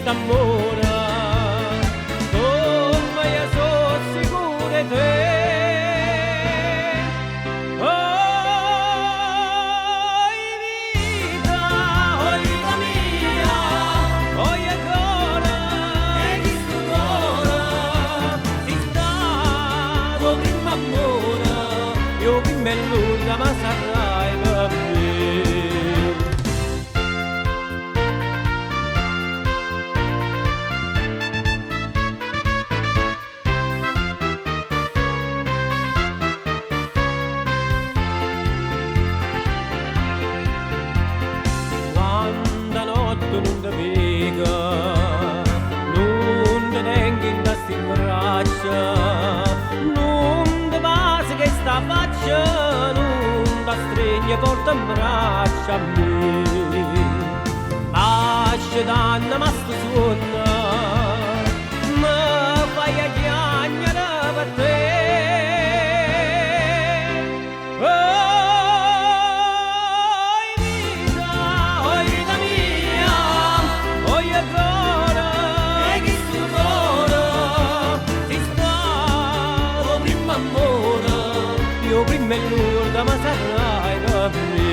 st'ammore, comme io so' sicuro 'e te. Oi vita, oi vita mia, oi core 'e chistu core, si' stato 'o primmo ammore e 'o primmo e l'urdemo sarraje pe' me. Quando 'a notte nun te veco, nun te tengo 'int'a 'sti braccia, nun te vaso chesta faccia, nun t'astregno forte 'mbraccio a me. Ma scetanno 'a 'stu suonno, me faje chiagnere pe' te. Oi vita, oi vita mia, oi core 'e chistu core, si' stato 'o primmo ammore e 'o primmo e l'urdemo sarraje pe' me.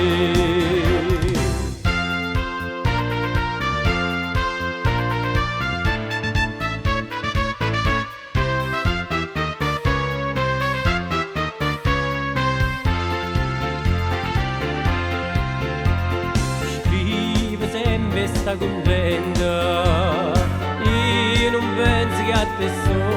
Scrive sempe e sta cuntenta, io nun penso che a te sola.